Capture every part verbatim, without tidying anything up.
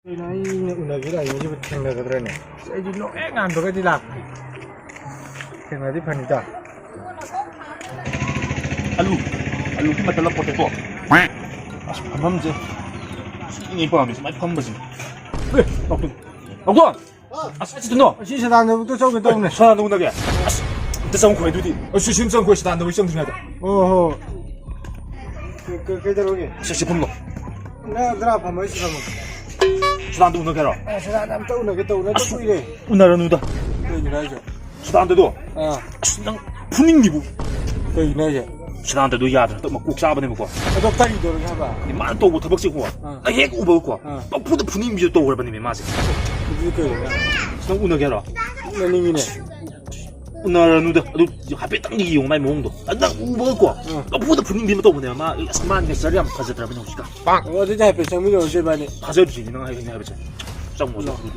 ꯀꯩꯅꯣ, ꯑꯩꯅ ꯎꯅꯒꯦ ꯂꯥꯛꯏꯁꯤꯕꯨ ꯊꯦꯡꯅꯒꯗ꯭ꯔꯅꯦ? ꯑꯩꯗꯤ ꯅꯣꯛꯍꯦꯛ ꯉꯥꯟꯕꯒꯗꯤ ꯂꯥꯛꯄꯅꯤ꯫ ꯊꯦꯡꯅꯗꯤ ꯐꯅꯤꯗ꯫ ꯑꯂꯨ, ꯑꯂꯨꯒꯤ ꯃꯇꯜꯂ ꯄꯣꯇꯦꯇꯣ꯫ ꯑꯁ, ꯐꯝꯐꯝꯁꯦ ꯁꯤꯅꯤ ꯄꯥꯝꯃꯤ, ꯁꯨꯃꯥꯏꯅ ꯐꯝꯕꯁꯤꯅꯤ꯫ ꯑꯦ, ꯂꯥꯛꯇꯣꯏꯅꯤ꯫ ꯂꯥꯛꯇꯣꯏꯅꯤ꯫ ꯑꯁ, ꯑꯁꯤꯗꯅꯣ꯫ ꯑꯁꯤ ꯁꯗꯥꯟꯗꯕꯨꯛꯇ ꯆꯧꯒꯦ ꯇꯧꯕꯅꯦ꯫ ꯁꯗꯥꯟꯗꯕꯨꯛ ꯎꯅꯒꯦ? ꯑꯁ, ꯑꯝꯇ ꯆꯪꯈꯣꯏ ꯑꯗꯨꯗꯤ꯫ ꯑꯁ, ꯁꯤ ꯁꯨꯝ ꯆꯪꯈꯣꯏ, ꯁꯗꯥꯟꯗꯕꯨꯛ ꯆꯪꯗ꯭ꯔꯤꯉꯩꯗ꯫ ꯑꯣ ꯍꯣ꯫ ꯀ-, ꯀ-, ꯀꯩꯗꯧꯔꯒꯦ? ꯑꯁ, ꯑꯁꯤ ꯐꯝꯂꯣ꯫ ꯅꯪ ꯑꯗꯨꯔꯥ ꯐꯝꯃꯣ, ꯑꯩ ꯁꯤ ꯐꯝꯃꯣ꯫ ꯁꯗꯥꯟꯗ ꯎꯅꯒꯦ ꯍꯥꯏꯔꯣ? ꯑꯦ, ꯁꯗꯥꯟꯗ ꯑꯝꯇ ꯎꯅꯒꯦ ꯇꯧꯕꯅꯦ, ꯑꯗꯨ ꯑꯁ, ꯀꯨꯏꯔꯦ꯫ ꯎꯅꯔꯅꯨꯗ꯫ ꯀꯩꯒꯤꯅꯣ ꯍꯥꯏꯁꯦ? ꯁꯗꯥꯟꯗꯗꯣ꯫ ꯑꯥ꯫ ꯑꯁ, ꯅꯪ ꯐꯨꯅꯤꯡꯉꯤꯕꯨ꯫ ꯀꯩꯒꯤꯅꯣ ꯍꯥꯏꯁꯦ? ꯁꯗꯥꯟꯗꯗꯣ ꯌꯥꯗ꯭ꯔꯦ, ꯍꯟꯗꯛ ꯃꯀꯣꯛ ꯆꯥꯕꯅꯦꯕꯀꯣ꯫ ꯑꯗꯣ ꯀꯔꯤ ꯇꯧꯔꯒꯦ ꯍꯥꯏꯕ? ꯃꯥꯅ ꯇꯧꯕ ꯊꯕꯛꯁꯦꯀꯣ, ꯑꯥ꯫ ꯅꯪ ꯍꯦꯛ ꯎꯕꯒꯀꯣ, ꯑꯥ꯫ ꯄꯪꯐꯨꯗ ꯐꯨꯅꯤꯡꯕꯤꯗꯣ ꯇꯧꯈ꯭ꯔꯕꯅꯦꯃꯤ ꯃꯥꯁꯦ꯫ ꯑꯗꯨꯗꯤ ꯀꯩꯒꯤꯅꯣ? ꯑꯁ, ꯅꯪ ꯎꯅꯒꯦ ꯍꯥꯏꯔꯣ? ꯎꯅꯅꯤꯡꯉꯤꯅꯦ꯫ ꯎꯅꯔꯅꯨꯗ, ꯑꯗꯨ ꯍꯥꯏꯐꯦꯠꯇꯪꯗꯤ ꯌꯦꯡꯉꯨ ꯃꯥꯏ ꯃꯑꯣꯡꯗꯣ꯫ ꯑꯗꯨ ꯅꯪ ꯎꯕꯒꯀꯣ, ꯑꯥ꯫ ꯄꯪꯐꯨꯗ ꯐꯨꯅꯤꯡꯕꯤ ꯑꯃ ꯇꯧꯕꯅꯦꯕ ꯃꯥ꯫ ꯑꯁ, ꯃꯥ ꯅꯦꯆꯔ ꯌꯥꯝ ꯐꯖꯗ꯭ꯔꯕꯅꯦ ꯍꯧꯖꯤꯛꯀꯥꯟ꯫ ꯑꯣ, ꯑꯗꯨꯗꯤ ꯍꯥꯏꯐꯦꯠ ꯆꯪꯃꯤꯟꯅꯔꯨꯁꯦ ꯏꯕꯥꯅꯤ꯫ ꯊꯥꯖꯗ꯭ꯔꯤꯁꯤꯅꯤ ꯅꯪ ꯍꯥꯏꯕ ꯍꯥꯏꯕꯁꯦ꯫ ꯆꯪꯉꯣ, ꯆꯪꯉꯣ꯫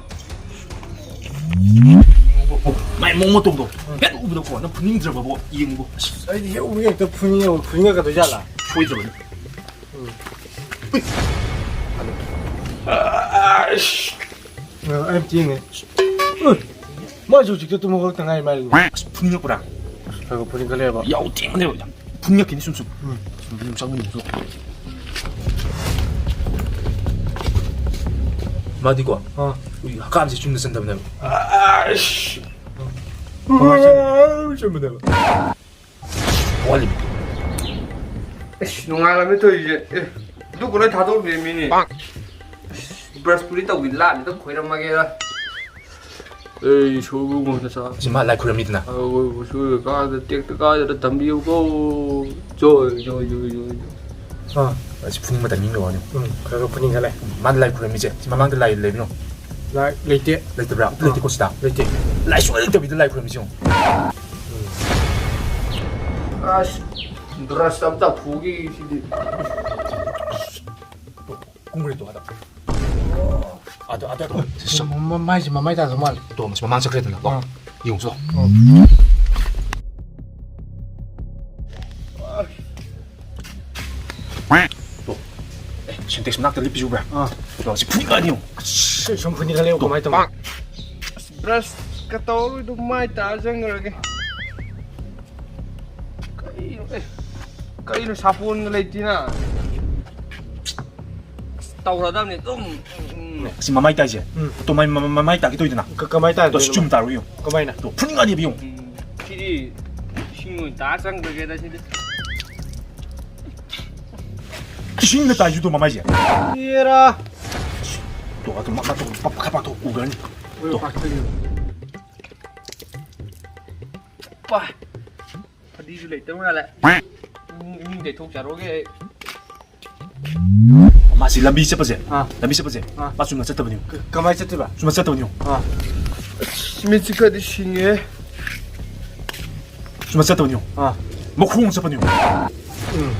ꯃꯥꯏ ꯃꯑꯣꯡ ꯃꯇꯧꯗꯣ ꯍꯦꯛ ꯎꯕꯗꯀꯣ ꯅꯪ ꯐꯨꯅꯤꯡꯗ꯭ꯔꯕꯕꯣ? ꯌꯦꯡꯉꯨꯀꯣ꯫ ꯑꯁ, ꯑꯩꯗꯤ ꯍꯦꯛ ꯎꯕꯒ ꯍꯦꯛꯇ ꯐꯨꯅꯤꯡꯉꯦꯕ, ꯐꯨꯅꯤꯡꯉꯛꯀꯗꯣꯏ ꯖꯥꯠꯂꯥ? ꯁꯣꯏꯗ꯭ꯔꯕꯅꯤ꯫ ꯎꯝ꯫ ꯎꯏ꯫ ꯑꯁ꯫ ꯑ, ꯑꯩ ꯑꯝꯇ ꯌꯦꯡꯒꯦ꯫ ꯎꯏ꯫ ꯃꯥꯁꯨ ꯍꯧꯖꯤꯛꯇ ꯇꯨꯝ ꯍꯧꯒꯠꯂꯛꯇ ꯉꯥꯏꯔꯤ ꯃꯥꯜꯂꯦ꯫ ꯑꯁ, ꯐꯨꯅꯤꯡꯉꯛꯄ꯭ꯔꯥ? ꯑꯁ, ꯈꯔ ꯈꯔ ꯐꯨꯅꯤꯡꯈꯠꯂꯛꯑꯦꯕ꯫ ꯌꯥꯎ ꯊꯦꯡꯕꯅꯦꯕ ꯌꯥꯝ꯫ ꯐꯨꯅꯤꯡꯉꯛꯈꯤꯅꯤ ꯁꯨꯝ ꯁꯨꯝ꯫ ꯎꯝ꯫ ꯁꯨꯝ ꯆꯪꯉꯨ, ꯁꯨꯝ ꯆꯪꯉꯨ꯫ ꯃꯥꯗꯤꯀꯣ, ꯑꯥ꯫ ꯎꯏ, ꯍꯛꯀꯥꯝꯁꯦ ꯆꯨꯝꯅ ꯆꯟꯗꯕꯅꯦꯕ꯫ ꯑꯁ! ꯀꯃꯥꯏꯅ ꯆꯟ- ꯆꯨꯝꯕꯅꯦꯕ꯫ ꯋꯥꯠꯂꯤꯕ꯫ ꯑꯁ, ꯅꯣꯡꯉꯥꯜꯂꯝꯃꯦ ꯇꯧꯔꯤꯁꯦ꯫ ꯑꯦ, ꯑꯗꯨꯒ ꯂꯣꯏ ꯊꯥꯗꯣꯛꯄꯤꯔꯝꯃꯤꯅꯦ꯫ ꯄꯥꯛ! ꯑꯁ, ꯕ꯭ꯔꯁꯄꯨꯗꯤ ꯇꯧꯗꯦ, ꯂꯥꯠꯅ ꯑꯗꯨꯝ ꯈꯣꯏꯔꯝꯃꯒꯦꯗ꯫ ꯑꯩ ꯁꯣꯏꯕꯨ ꯉꯝꯗ ꯆꯥ꯫ ꯁꯤ ꯃꯥ ꯂꯥꯏ ꯈꯨꯔꯝꯃꯤꯗꯅ꯫ ꯑ, ꯁꯣꯏꯕ ꯀꯥꯗ ꯇꯦꯛꯇ ꯀꯥꯗꯅ ꯇꯝꯕꯤꯌꯨꯀꯣ꯫ ꯖꯣꯏ, ꯖꯣꯏ, ꯖꯣꯏ, ꯖꯣꯏ, ꯖꯣꯏ꯫ ꯑꯥ꯫ ꯑꯁꯤ ꯐꯨꯅꯤꯡꯕ ꯇꯥꯏꯃꯤꯡꯒꯤ ꯋꯥꯅꯤ꯫ ꯎꯝ, ꯈꯔ ꯈꯔ ꯐꯨꯅꯤꯡꯈꯠꯂꯦ꯫ ꯃꯥꯅ ꯂꯥꯏ ꯈꯨꯔꯝꯃꯤꯁꯦ, ꯁꯤ ꯃꯃꯥꯡꯗ ꯂꯥꯏ ꯂꯩꯕ꯭ꯔꯣ? ꯂꯥꯏ ꯂꯩꯇꯦ꯫ ꯂꯩꯇꯕ꯭ꯔꯥ? ꯑꯝꯇ ꯂꯩꯇꯦꯀꯣ ꯁꯤꯗ? ꯂꯩꯇꯦ꯫ ꯂꯥꯏ ꯁꯨꯡꯂꯩ ꯂꯩꯇꯕꯤꯗ ꯂꯥꯏ ꯈꯨꯔꯝꯃꯤꯁꯦ ꯌꯦꯡꯉꯣ꯫ ꯑꯁ, ꯕ꯭ꯔꯁ ꯑꯝꯇ ꯐꯨꯒꯤ ꯁꯤꯗꯤ꯫ ꯀꯨꯝꯈ꯭ꯔꯦ ꯇꯣ, ꯑꯗ꯫ ꯑꯗ, ꯑꯗ, ꯑꯗ꯫ ꯁꯤ ꯁ- ꯃ-, ꯃ-, ꯃꯥꯏꯁꯦ ꯃꯃꯥꯏ ꯇꯥꯗꯧ ꯃꯥꯜꯂꯦ꯫ ꯇꯣ, ꯃꯁꯤ ꯃꯃꯥꯡ ꯆꯠꯈ꯭ꯔꯦꯗꯅ, ꯀꯣ? ꯑꯥ꯫ ꯌꯦꯡꯉꯨꯁꯤ ꯂꯥꯎ꯫ ꯑꯥ꯫ ꯇꯣ꯫ ꯑꯦ, ꯁꯦꯟꯇꯦꯛꯁ ꯅꯥꯛꯇ ꯂꯤꯞꯄꯤꯁꯨ ꯎꯕ꯭ꯔꯥ? ꯑꯥ꯫ ꯇꯣ, ꯁꯤ ꯐꯨꯅꯤꯡꯉꯛꯑꯅꯤ ꯌꯦꯡꯉꯣ꯫ ꯑꯁ, ꯁꯨꯝ ꯐꯨꯅꯤꯡꯈꯠꯂꯦ, ꯀꯃꯥꯏꯅ ꯇꯧꯅꯤ? ꯑꯁ, ꯕ꯭ꯔꯁꯀ ꯇꯧꯔꯣꯏꯗꯣ ꯃꯥꯏ ꯇꯥ ꯆꯪꯈ꯭ꯔꯒꯦ꯫ ꯀꯩꯅꯣ, ꯑꯦ, ꯀꯩꯅꯣ ꯁꯥꯄꯣꯟꯒ ꯂꯩꯇꯦꯅ? ꯑꯁ, ꯇꯧꯔꯗꯕꯅꯤ ꯑꯗꯨꯝ꯫ ꯎꯝ꯫ ꯁꯤ ꯃꯃꯥꯏ ꯇꯥꯏꯁꯦ? ꯎꯝ꯫ ꯇꯣ, ꯃꯥꯏ, ꯃ-, ꯃꯃꯥꯏ ꯇꯥꯒꯦ ꯇꯧꯏꯗꯅ? ꯀ-, ꯀꯃꯥꯏ ꯇꯥꯗꯣꯏꯅꯣ? ꯇꯣ, ꯁꯤ ꯆꯨꯝ ꯇꯥꯔꯣ ꯌꯦꯡꯉꯣ꯫ ꯀꯃꯥꯏꯅ? ꯇꯣ, ꯐꯨꯅꯤꯡꯉꯛꯑꯅꯦꯕ ꯌꯦꯡꯉꯣ꯫ ꯎꯝ, ꯁꯤꯗꯤ ꯏꯁꯤꯡ ꯑꯣꯏꯅ ꯇꯥ ꯆꯪꯈ꯭ꯔꯒꯦꯗ ꯁꯤꯗꯤ꯫ ꯏꯁꯤꯡꯗ ꯇꯥꯏꯁꯨ ꯇꯣ ꯃꯃꯥꯏꯁꯦ꯫ ꯑꯦꯔꯥ꯫ ꯇꯣ, ꯑꯗꯨ ꯃ-, ꯃ-, ꯇꯣ, ꯄ-, ꯈꯔ ꯄꯥꯛꯊꯣꯛ ꯎꯈ꯭ꯔꯅꯤ꯫ ꯇꯣ꯫ ꯄꯥꯏ꯫ ꯐꯗꯤꯁꯨ ꯂꯩꯇꯕ ꯃꯥꯜꯂꯦ꯫ ꯏꯃꯨꯡ, ꯏꯃꯨꯡ ꯇꯩꯊꯣꯛꯆꯔꯨꯒꯦ ꯑꯩ꯫ ꯃꯥꯁꯤ ꯂꯝꯕꯤ ꯆꯠꯄꯁꯦ, ꯑꯥ꯫ ꯂꯝꯕꯤ ꯆꯠꯄꯁꯦ, ꯑꯥ꯫ ꯃꯥ ꯆꯨꯝꯅ ꯆꯠꯇꯕꯅꯤ꯫ ꯀ-, ꯀꯃꯥꯏ ꯆꯠꯇꯣꯏꯕ? ꯆꯨꯝꯅ ꯆꯠꯇꯕꯅꯤ꯫ ꯑꯥ꯫ ꯑꯁ, ꯃꯤꯠꯁꯤ ꯈꯔꯗꯤ ꯁꯤꯡꯉꯦ꯫ ꯆꯨꯝꯅ ꯆꯠꯇꯕꯅꯤ꯫ ꯑꯥ꯫ ꯃꯈꯣꯡ ꯆꯠꯄꯅꯤ꯫ ꯎꯝ꯫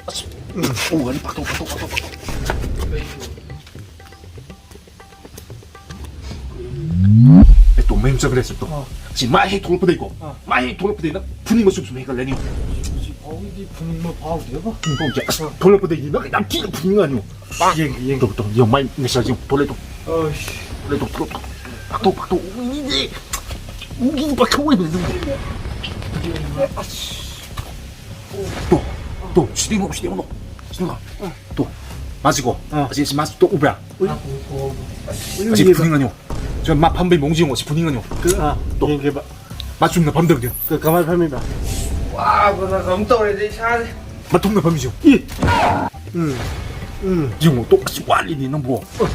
ꯑꯁ, ꯎꯝ꯫ ꯎꯒꯅꯤ, ꯄꯥꯛꯊꯣꯛ, ꯄꯥꯛꯊꯣꯛ, ꯄꯥꯛꯊꯣꯛ, ꯄꯥꯛꯊꯣꯛ꯫ ꯑꯦ, ꯇꯣ, ꯃꯌꯨꯝ ꯆꯠꯈ꯭ꯔꯦ, ꯆꯠꯇꯣ꯫ ꯑꯥ꯫ ꯁꯤ ꯃꯥ ꯍꯦꯛ ꯊꯣꯛꯂꯛꯄꯗꯩꯀꯣ, ꯑꯥ꯫ ꯃꯥ ꯍꯦꯛ ꯊꯣꯛꯂꯛꯄꯗꯩ ꯅꯪ ꯐꯨꯅꯤꯡꯕ ꯁꯨꯝ ꯁꯨꯝ ꯍꯦꯟꯒꯠꯂꯅꯤ꯫ ꯍꯧꯖꯤꯛ ꯐꯥꯎꯒꯤꯗꯤ ꯐꯨꯅꯤꯡꯕ ꯐꯥꯎꯗꯦꯕ꯫ ꯎꯝ, ꯇꯧꯗꯦ꯫ ꯑꯁ, ꯑꯥ꯫ ꯊꯣꯛꯂꯛꯄꯗꯩꯗꯤ ꯅꯪ ꯌꯥꯝ ꯊꯤꯅ ꯐꯨꯅꯤꯡꯉꯛꯑꯅꯤ꯫ ꯌꯦꯡꯒꯦ, ꯌꯦꯡꯒꯦ꯫ ꯇꯧ, ꯇꯧ, ꯌꯦꯡꯉꯣ, ꯃꯥꯏ ꯅꯦꯁꯥꯁꯦ ꯌꯦꯡꯉꯣ꯫ ꯊꯣꯛꯂꯛꯑꯦ, ꯇꯣ꯫ ꯑꯁ꯫ ꯊꯣꯛꯂꯛꯑꯦ, ꯇꯣ, ꯊꯣꯛꯂꯛꯑꯦ, ꯇꯣ꯫ ꯄꯥꯛꯊꯣꯛ, ꯄꯥꯛꯊꯣꯛ, ꯎꯏꯅꯦ꯫ ꯎꯒꯤ ꯄꯥꯛꯊꯣꯛ ꯑꯣꯏꯕꯅꯦ, ꯅꯪ꯫ ꯑꯁ꯫ ꯇꯣ, ꯇꯣ, ꯁꯤꯗ ꯌꯦꯡꯉꯣ, ꯁꯤꯗ ꯌꯦꯡꯉꯣ꯫ ꯁꯤꯗ ꯌꯦꯡꯉꯣ꯫ ꯇꯣ, ꯃꯥꯁꯤꯀꯣ, ꯑꯥ꯫ ꯑꯁꯤ, ꯑꯁꯤ ꯃꯥꯁꯤ ꯇꯣ ꯎꯕ꯭ꯔꯥ? ꯎꯏ꯫ ꯑꯁꯤ ꯎꯏꯌꯦꯕ꯫ ꯐꯨꯅꯤꯡꯉꯅꯤꯌꯣ꯫ ꯁꯤ ꯃꯥ ꯐꯝꯕꯩ ꯃꯑꯣꯡꯁꯦ ꯌꯦꯡꯉꯣ, ꯁꯤ ꯐꯨꯅꯤꯡꯉꯅꯤꯌꯣ꯫ ꯀ-, ꯑꯥ, ꯇꯣ꯫ ꯌꯦꯡꯒꯦꯕ꯫ ꯃꯥ ꯆꯨꯝꯅ ꯐꯝꯗꯕꯅꯤꯌꯣ꯫ ꯀ-, ꯀꯃꯥꯏꯅ ꯐꯝꯃꯤꯕ? ꯋꯥꯕꯅ ꯀꯩꯅꯣꯝ ꯇꯧꯔꯦꯗ ꯏꯁꯥꯁꯦ꯫ ꯃꯇꯨꯡꯗ ꯐꯝꯃꯤꯁꯤ ꯌꯦꯡꯉꯣ꯫ ꯏ! ꯎꯝ꯫ ꯎꯝ꯫ ꯌꯦꯡꯉꯣ, ꯇꯣ, ꯑꯁ, ꯋꯥꯠꯂꯤꯅꯦ ꯅꯪꯕꯣ꯫ ꯑ꯫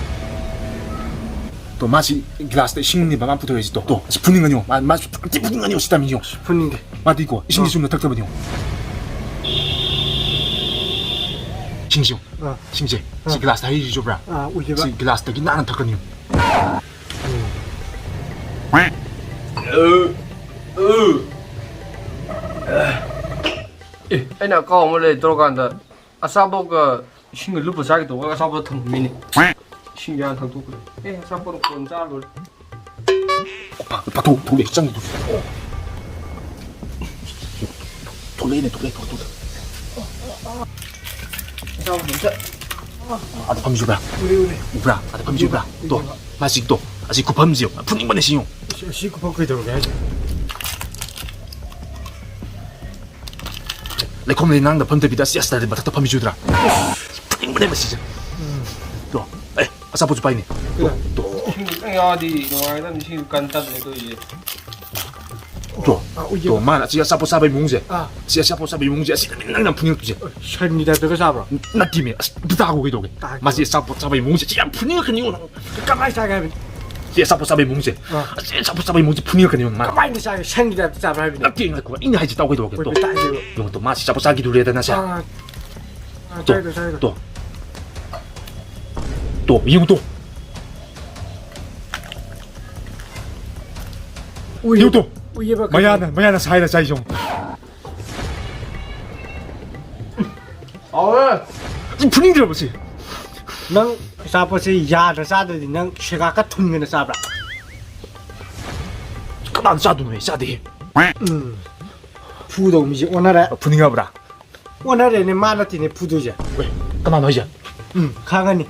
ꯇꯣ, ꯃꯥꯁꯤ ꯒꯤꯂꯥꯁꯇ ꯏꯁꯤꯡꯅꯦꯕ ꯃꯥ ꯄꯨꯊꯣꯔꯛꯏꯁꯤ, ꯇꯣ꯫ ꯇꯣ, ꯑꯁ, ꯐꯨꯅꯤꯡꯉꯅꯤ ꯌꯦꯡꯉꯣ꯫ ꯃꯥ, ꯃꯥꯁꯨ ꯐꯖꯅ ꯐꯨꯅꯤꯡꯉꯅꯤ ꯌꯦꯡꯉꯣ, ꯁꯤ ꯇꯥꯏꯃꯤꯡꯁꯦ ꯌꯦꯡꯉꯣ꯫ ꯐꯨꯅꯤꯡꯗꯦ꯫ ꯃꯥꯗꯤꯀꯣ, ꯏꯁꯤꯡꯁꯦ ꯑ꯫ ꯆꯨꯝꯅ ꯊꯛꯇꯕꯅꯤ ꯌꯦꯡꯉꯣ꯫ ꯏꯁꯤꯡꯁꯦ ꯌꯦꯡꯉꯣ꯫ ꯑ꯫ ꯏꯁꯤꯡꯁꯦ꯫ ꯑ꯫ ꯁꯤ ꯒꯤꯂꯥꯁꯇ ꯍꯩꯔꯤꯁꯤ ꯎꯕ꯭ꯔꯥ? ꯑ, ꯎꯏꯌꯦꯕ꯫ ꯁꯤ ꯒꯤꯂꯥꯁꯇꯒꯤ ꯅꯥꯟꯅ ꯊꯛꯀꯅꯤ ꯌꯦꯡꯉꯣ꯫ ꯎꯝ꯫ ꯑꯦ, ꯑꯩꯅ ꯑꯀꯥꯎ ꯑꯃ ꯂꯩ ꯇꯧꯔꯀꯥꯟꯗ ꯑꯆꯥꯄꯣꯠꯀ ꯏꯁꯤꯡꯒ ꯂꯨꯞꯄ ꯆꯥꯒꯦ ꯇꯧꯕ ꯑꯆꯥꯄꯣꯠ ꯊꯝꯃꯝꯃꯤꯅꯦ꯫ ꯏꯁꯤꯡ ꯌꯥꯝ ꯊꯛꯇꯣꯛꯈ꯭ꯔꯦ꯫ ꯑꯦ, ꯑꯆꯥꯄꯣꯠ ꯀꯣꯟ ꯆꯥ ꯂꯣꯏꯔꯦ꯫ ꯄꯥ-, ꯄꯥꯊꯣꯛ, ꯊꯣꯛꯂꯛꯑꯦ, ꯆꯪꯉꯤꯗꯨ꯫ ꯊꯣꯛꯂꯛꯑꯦꯅꯦ, ꯊꯣꯛꯂꯛꯑꯦ, ꯊꯣꯛꯂꯛꯑꯦ, ꯊꯣꯛꯂꯛꯑꯦ꯫ ꯑꯗ ꯐꯝꯃꯤꯁꯤ ꯎꯕ꯭ꯔꯥ? ꯎꯔꯦ, ꯎꯔꯦ꯫ ꯎꯕ꯭ꯔꯥ? ꯑꯗ ꯐꯝꯃꯤꯁꯤ ꯎꯕ꯭ꯔꯥ? ꯎꯔꯦ, ꯇꯣ, ꯎꯔꯦ꯫ ꯃꯥꯁꯤ ꯇꯣ, ꯑꯁꯤ ꯈꯨꯐꯝꯁꯤ ꯌꯦꯡꯉꯨ꯫ ꯐꯨꯅꯤꯡꯕꯅꯦ ꯁꯤ ꯌꯦꯡꯉꯨ꯫ ꯑꯁꯤ, ꯑꯁꯤ ꯈꯨꯐꯝ ꯀꯩꯗꯧꯔꯒꯦ ꯍꯥꯏꯁꯦ? ꯂꯩꯈꯣꯝ ꯂꯩꯅꯥꯡꯗ ꯐꯝꯗꯕꯤꯗ ꯑꯁꯤ ꯑꯁꯇꯔꯗꯤ ꯃꯊꯛꯇ ꯐꯝꯃꯤꯁꯤ ꯎꯗ꯭ꯔꯥ? ꯐꯨꯅꯤꯡꯕꯅꯦ ꯃꯁꯤꯁꯦ꯫ ꯇꯣ, ꯑꯦ, ꯑꯆꯥꯄꯣꯠꯁꯨ ꯄꯥꯏꯅꯦ꯫ ꯇꯣ, ꯇꯣ꯫ ꯏꯁꯤꯡ ꯈꯤꯇꯪ ꯌꯥꯎꯔꯗꯤ ꯅꯨꯡꯉꯥꯏꯒꯗꯕꯅꯤ, ꯏꯁꯤꯡ ꯀꯟ ꯇꯠꯂꯦ ꯇꯧꯔꯤꯁꯦ꯫ ꯇꯣ, ꯑꯥ, ꯎꯏꯌꯦ꯫ ꯇꯣ, ꯃꯥꯅ ꯑꯁꯤ ꯑꯆꯥꯄꯣꯠ ꯆꯥꯕꯒꯤ ꯃꯑꯣꯡꯁꯦ꯫ ꯑꯥ꯫ ꯑꯁꯤ ꯑꯆꯥꯄꯣꯠ ꯆꯥꯕꯒꯤ ꯃꯑꯣꯡꯁꯦ, ꯑꯁꯤꯗꯅꯦ ꯅꯪꯅ ꯐꯨꯅꯤꯡꯉꯛꯇꯣꯏꯁꯦ꯫ ꯁꯟꯒꯤ ꯇꯥꯏꯞꯇꯒ ꯆꯥꯕ꯭ꯔꯣ? ꯅꯠꯇꯦꯃꯦ, ꯑꯁ, ꯑꯝꯇ ꯇꯥꯈꯣ ꯀꯩꯗꯧꯒꯦ? ꯇꯥꯒꯦ꯫ ꯃꯥꯁꯤ ꯑꯆꯥꯄꯣꯠ ꯆꯥꯕꯒꯤ ꯃꯑꯣꯡꯁꯦ, ꯁꯤ ꯌꯥꯝ ꯐꯨꯅꯤꯡꯉꯛꯀꯅꯤꯉꯣ ꯅꯪ꯫ ꯀꯃꯥꯏꯅ ꯆꯥꯒꯦ ꯍꯥꯏꯕꯅꯤ? ꯁꯤ ꯑꯆꯥꯄꯣꯠ ꯆꯥꯕꯒꯤ ꯃꯑꯣꯡꯁꯦ꯫ ꯑꯥ꯫ ꯑꯁꯤ ꯑꯆꯥꯄꯣꯠ ꯆꯥꯕꯒꯤ ꯃꯑꯣꯡꯁꯦ ꯐꯨꯅꯤꯡꯉꯛꯀꯅꯤꯉꯣ ꯃꯥ꯫ ꯀꯃꯥꯏꯅ ꯆꯥꯒꯦ? ꯁꯟꯒꯤ ꯇꯥꯏꯞꯇ ꯆꯥꯕ꯭ꯔꯥ ꯍꯥꯏꯕꯅꯤ? ꯅꯠꯇꯦ, ꯉꯥꯏꯈꯣ, ꯑꯩꯅ ꯍꯥꯏꯁꯦ ꯇꯥꯎ ꯀꯩꯗꯧꯔꯒꯦ? ꯍꯣꯏ, ꯇꯣ꯫ ꯍꯣꯏ, ꯇꯥꯒꯦꯕ꯫ ꯌꯦꯡꯉꯣ ꯇꯣ, ꯃꯥꯁꯤ ꯑꯆꯥꯄꯣꯠ ꯆꯥꯈꯤꯗꯣꯔꯦꯗꯅ ꯁꯦ꯫ ꯑꯥ, ꯑꯥ, ꯇꯣ, ꯆꯥꯏꯗꯣ, ꯆꯥꯏꯗꯣ꯫ ꯇꯣ꯫ ꯇꯣ, ꯌꯦꯡꯉꯨ ꯇꯣ꯫ ꯎꯏ-, ꯌꯦꯡꯉꯨ ꯇꯣ꯫ ꯎꯏꯌꯦꯕ, ꯃꯌꯥꯅ, ꯃꯌꯥꯅ ꯁꯥꯏꯔ ꯆꯥꯏ ꯌꯦꯡꯉꯨ꯫ ꯍꯥꯎꯋꯦ꯫ ꯁꯤ ꯐꯨꯅꯤꯡꯗ꯭ꯔꯕ ꯁꯤ? ꯅꯪ ꯑꯆꯥꯄꯣꯠꯁꯦ ꯌꯥꯗ ꯆꯥꯗ꯭ꯔꯗꯤ ꯅꯪ ꯁꯦꯒꯥꯛꯀ ꯊꯨꯝꯒꯅ ꯆꯥꯕ꯭ꯔꯥ? ꯀꯅꯥꯅ ꯆꯥꯗꯣꯏꯅꯣ? ꯑꯩ ꯆꯥꯗꯦꯍꯦ꯫ ꯎꯝ꯫ ꯐꯨꯗꯧ ꯃꯤꯁꯦ ꯑꯣꯟꯅꯔꯦ꯫ ꯐꯨꯅꯤꯡꯉꯕ꯭ꯔꯥ? ꯑꯣꯟꯅꯔꯦꯅꯦ, ꯃꯥ ꯅꯠꯇꯦꯅꯦ ꯐꯨꯗꯣꯏꯁꯦ꯫ ꯀꯅꯥꯅꯣ ꯍꯥꯏꯁꯦ? ꯎꯝ, ꯈꯪꯉꯅꯤ꯫